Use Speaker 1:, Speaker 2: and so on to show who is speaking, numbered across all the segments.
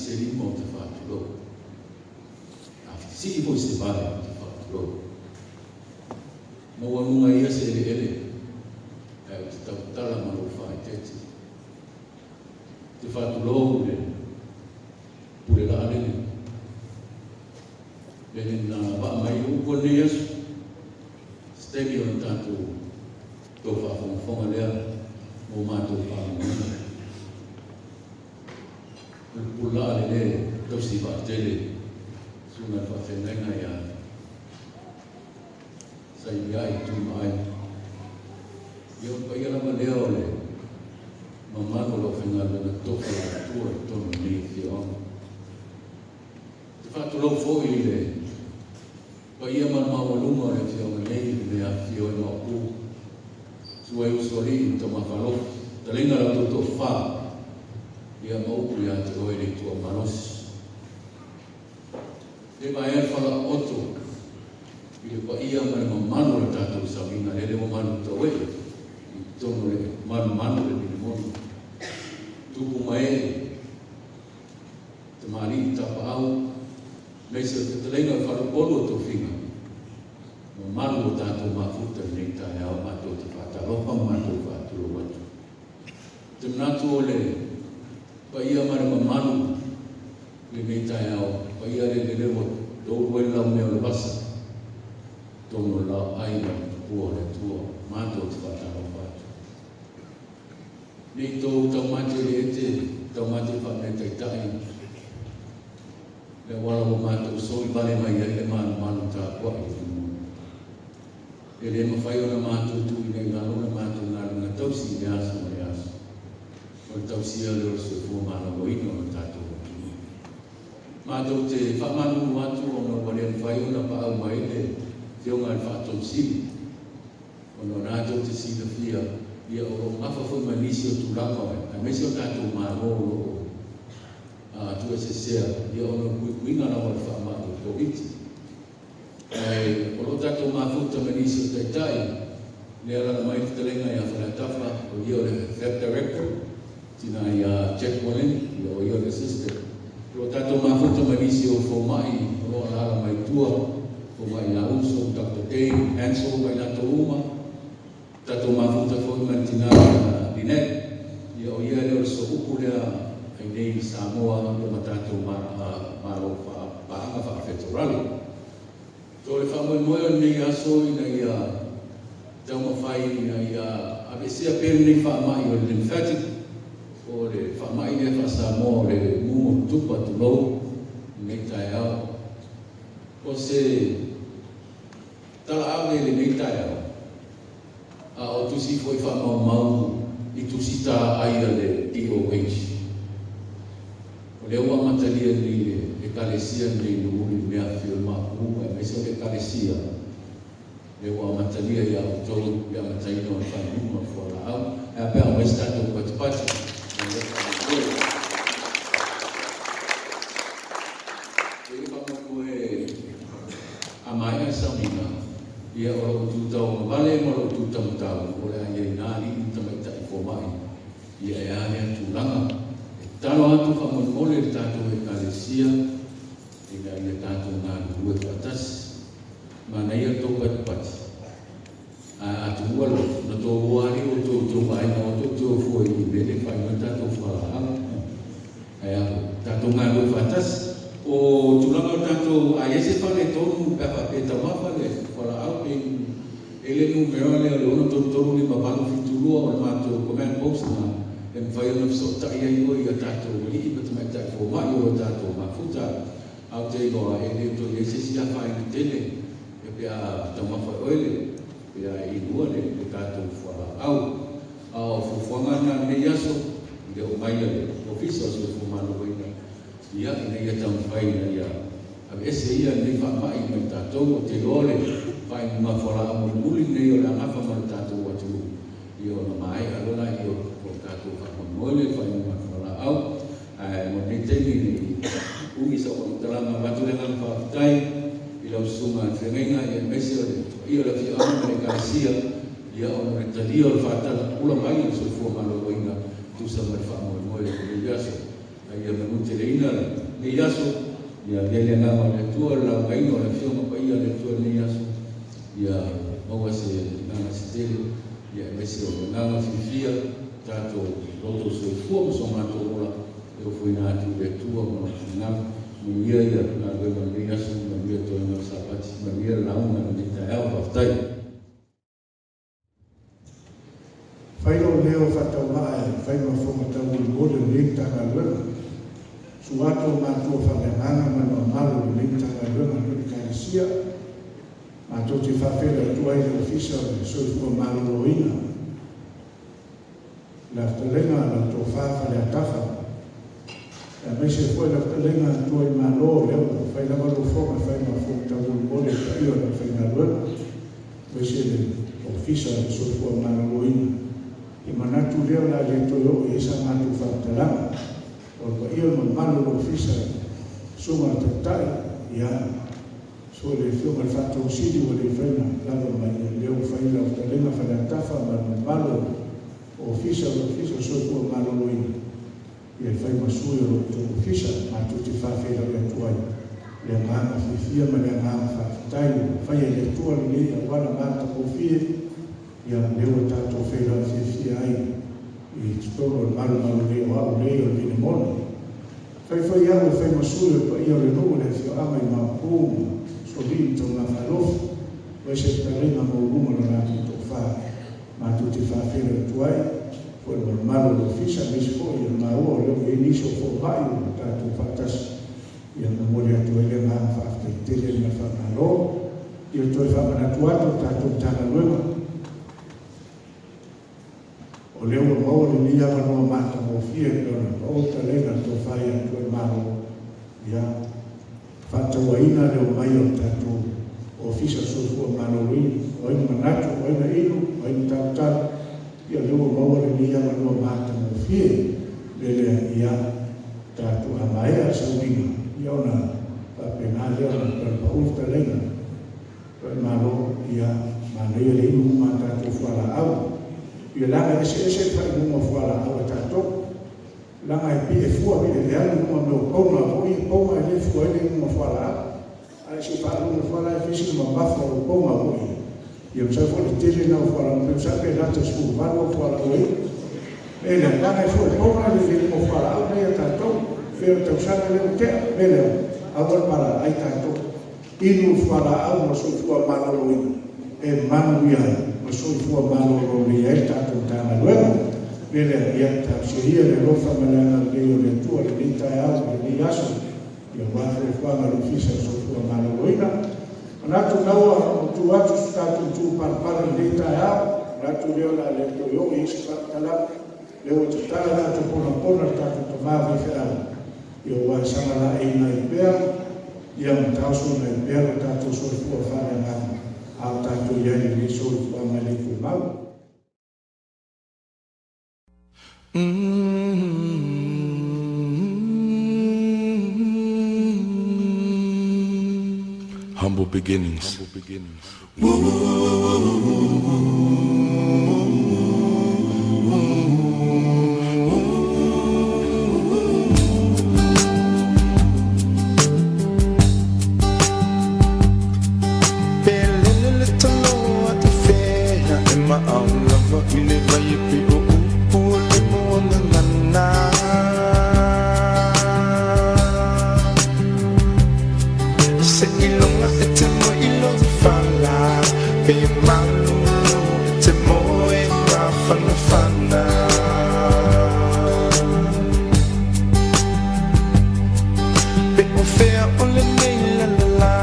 Speaker 1: se lima ou te faatulou. A sii foi se vae ou te faatulou. Maualuga ia se eleele, ae ou te tautala ma lou faaeteete. Ou te faatulou i le pule laalele, lele na vaa mai ai upu o lenei aso, se taimi ona tatou tou faafogafoga lea mo matou faamanuiaga. O le pule laalele tausi vaatele, susuga i le faafeagaiga ia Sailiai Tuimaai. Ia o le paia lava lea o le mamalu o le aufaigaluega totofi a le Atua i totonu o lenei afioaga. Ou te faatulou foi i le paia ma le maualuga o le afioaga nei i le mea afifio ai Maopu, Susu ai Usoalii ma Taumafaalofi, fetalaiga la outou toafa, ia ma upu ia te oe le Atua malosi. Le vaea le falaooto i le paia ma le mamalu o le tatou sauniga lele ua manutauee i totonu o le manumanu o le milimoni. Tupu ma ee, tamalii tapaau, aemaise o le fetalaiga o le faleupolu o tofiga, mamalu o tatou mafuta i lenei taeao, matou te faatalofa ma matou faatulou atu. Ou te manatu o le paia ma le mamalu i lenei taeao, paia lele lea ua toulu ai le laumea o le vasa, totonu o le laoai ma le tupua o le Atua, matou te faatalofa atu. Ne i tou taumate i le ete, taumate faa-meataitai, le auala ua matou soli vale mai ai le manumanu tapuai i le moni. E le mafai ona matou tuuina i lalo le matou galuega tausi i le aso ma le aso, o le tausia lea o le soifua maloloina o le tatou atunuu. Matou te faamalulu atu ona ua le mafai ona paau mai le Afioga i le Faatonu Sili, ona o lena tou te silafia, ia o lo o nafa foi ma nisi o tulaga aemaise o tatou Malo o lo o tuueseesea, ia ona o le puipuiga lava o le faamai o le Koviti. Ae o lo o tatou mafuta ma nisi o taitai, lea e alaala mai le fetalaiga ia Faleatafa, o ia o le VEP Director, tina ia Jack Wallen, ia o ia o le Assistant. O lo o tatou mafuta ma nisi o fomai o lo o alaala mai tua, fomai ia Uso, Dr. Dave, Hansel ma i latou uma. Tatou mafuta foi ma le tina ia Lynette, ia o ia lea o le soupu lea ai nei i Samoa ia ma tatou Malo paaga faafetorale. So o le faamoemoe o lenei aso ina ia taumafai ina ia aveesea pea lenei faamai o le lymphatic, po o le faamai lea faa-Samoa o le mumu tupa tulou lenei taeao. O se talaave i lenei taeao, a o tusi foi faamaumau i tusita ai a le DOH. O lea ua amatalia nei le Ekalesia lenei i Nuuuli i mea afifio i Maopu, aemaise o le Ekalesia lea ua amatalia ia outou le amataina o le faaiuga o le fualaau. E a pe a aumai se tatou patipati mo lea faamoemoe. E le faamoemoe a maea le sauniga, ia o lou tu tauagavale ma lou tu taumatau o le a i ai na alii ma tamaitai fomai, ia e a lea tulaga. E tatalo atu faamolemole i le tatou Ekalesia ina ia tatou galulue faatasi. Manaia le tou patipati, a atunuu alofa, na tou o lava o tou tou vaega o tou te o fua i mea le faaiu ai tatou fualaau. Ae a tatou galulue faatasi. O tulaga o tatou, a i ai se faaletonu pe a faapea e taumafa le fualaau pe e le numera lea o le 633 5872 o le matou command post na e mafai ona fesootai ai oe i a tatou alii ma tamaitai fomai o lo tatou mafuta. Ae ou te iloa e le toe i ai se isi afaina tele e pe a taumafa e oe le pe a e inua le tatou fualaau. A o fuafuaga na i lenei aso i le oo mai a le Ofisa o le Soifua Maloloina, ia ina ia taumafai ina ia aveese ia lenei faamai mai tatou. Ou te iloa le faainuga fualaau mulimuli lenei o le a nafa ma le tatou atunuu, ia ona maea loa laia o le tatou faamoemoe lea i le faainuga fualaau. Ae mo lenei taimi nei umi sau faamatalaga, avatu le agaga faafetai i lau susuga i le feagaiga, ia aemaise o le paia o le afioaga ma le Ekalesia, ia ona o le talia o le faatala pupula mai o le soifua maloloina tusa ma le faamoemoe o lenei aso. Ae ia manuteleina lenei aso, ia avea le agaga o le Atua, le laugaina o le Afioga Paia a le Atua i lenei aso, ia maua se agaga se tele, ia aemaise o le agaga fiafia, tatou loto soifua ma so matou ola, e ofoina atu i le Atua ma lona finagalo. Manuia ia galuega o lenei aso, manuia toega o le Sapati, manuia le lauga i lenei taeao. Faafetai.
Speaker 2: Fai lou leo faatauvaa e fai ma fofoga taumolimoli o lenei Matagaluega. Susu atu o matua faaleagaga ma le mamalu o lenei Matagaluega ma le Ekalesia. Matou te faafeiloai atu ai i le Ofisa o le Soifua Maloloina, le fetalaiga a lau Tofa Faleatafa, aemaise foi lau fetalaiga Tuaimalo, o lea ua fai lava lofoga e fai ma fofoga taumolimoli o le paia o le aufaigaluega, aemaise le Ofisa o le Soifua Maloloina. E manatu lea o le a le toe oo i ai sa matou faamatalaga. O le paia o le mamalu o le Ofisa, susuga i le Taitai, ia, susu i le Afioga i le Faatonu Sili ua le mafai ona lava mai, ia lea ua fai lau fetalaiga Faleatafa ma le mamalu o Ofisa o le Ofisa o le Soifua Maloloina, ia e fai ma sui o lo outou ofisa. Matou te faafeiloai atu ai le agaga fiafia ma le agaga faafetai ua faia e le Atua lenei auala matagofie, ia lea ua tatou feiloai fiafia ai i totonu o le malumalu nei o au nei o le Vinemona. Fai foi au e fai ma sui o le paia o le nuu, le afioaga i Maopu ma Solii ma Taugafalofi, aemaise fetalaiga maualuga o le latou toafa. Matou te faafeiloai atu ai foi le mamalu o le ofisa, aemaise foi o le maua o lea ua i ai nisi o fomai ua tatou faatasi, ia momoli atu ai le agaga faafetai tele ma le faamalo. Ia toe faamanatu atu le tatou Matagaluega, o lea ua maua lenei avanoa matagofie e pei ona paota leiga le tofa ia Tuaimalo, ia faatauaina le omai o le tatou Ofisa o le Soifua Maloloina. O ai na manatu, o ai na inu, o ai na talutalu, ia lea ua maua lenei avanoa matagofie. Le lea ia tatou amaea le sauniga, ia ona faapena lea ona toe pau fetalaiga Tuaimalo, ia manaia le inu uma a tatou fualaau. Ia laga eseese le faainuga o fualaau a tatou. Laga e pi e fua e alu i luga o mea o pauna foi, e pauna e le fua ai le inuga o fualaau. Ae se faaluga fualaau e fisi mamafa o pauna foi. Ia masalo foi le tele na o fualaau, pe sa pe lata 18 o fualaau ai. E le laga e fua e pauna le inuga o fualaau nei a tatou. Pe o tausaga lea ua tea, me lea, aua le pala ai tatou. Inu fualaau mo soifua maloloina e manuia ai ma soifua malolo lelei ai le tatou Matagaluega. Le lea, ia talosia ia le alofa ma le agalelei o le Atua lenei taeao ma lenei aso, ia aua fuafuaga a le Ofisa o le Soifua Maloloina. Manatu naua ua tu atu se tatou tu palapala i lenei taeao, manatu lea o le a le toe oo i ai se faamatalaga, lea ua tatala le ato ponapona le tatou tama faifeau, ia ua saga laeiina ai pea, ia ma taosoina ai pea lo tatou soifua faaleagaga, a o tatou i ai i lenei soifuaga e le tumau.
Speaker 3: Humble beginnings. Pelele le talo a te fea e maau lava i le vai e pe o upu o le moagagana. Se ilonga e te mo ilo fala, pe malulu e te moe mafanafana. Pe o fea o le nei la la la,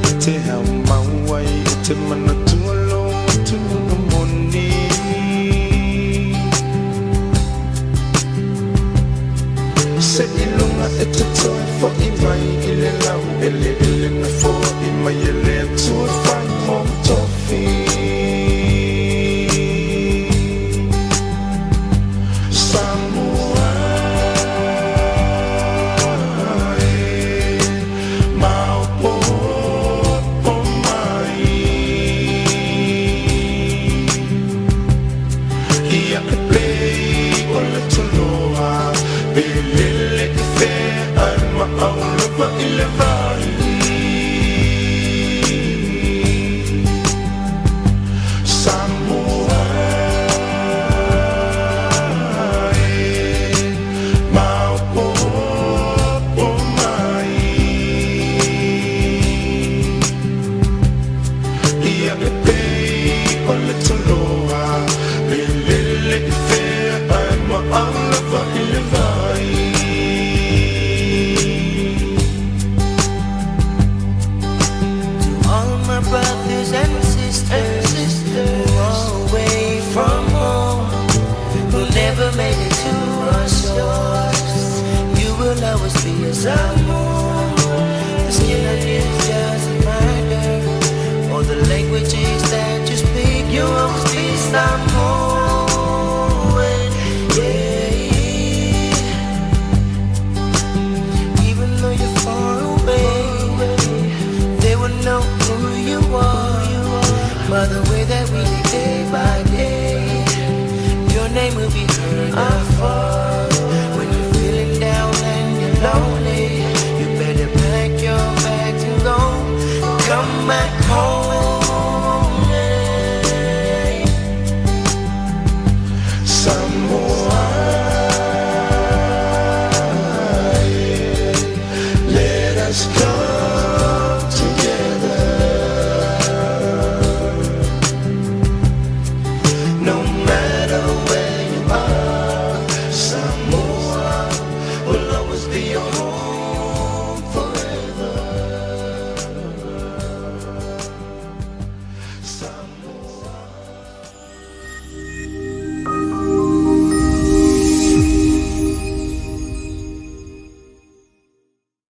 Speaker 3: e te hau mauai e te manatua lo matunu moni. Se ilonga e te toe fo'i mai i le lau ele ele na fo'i mai e le Atua fai mo tofi. Samoa e maopopo mai. Ia e play o le toloa, pe lele e Afa.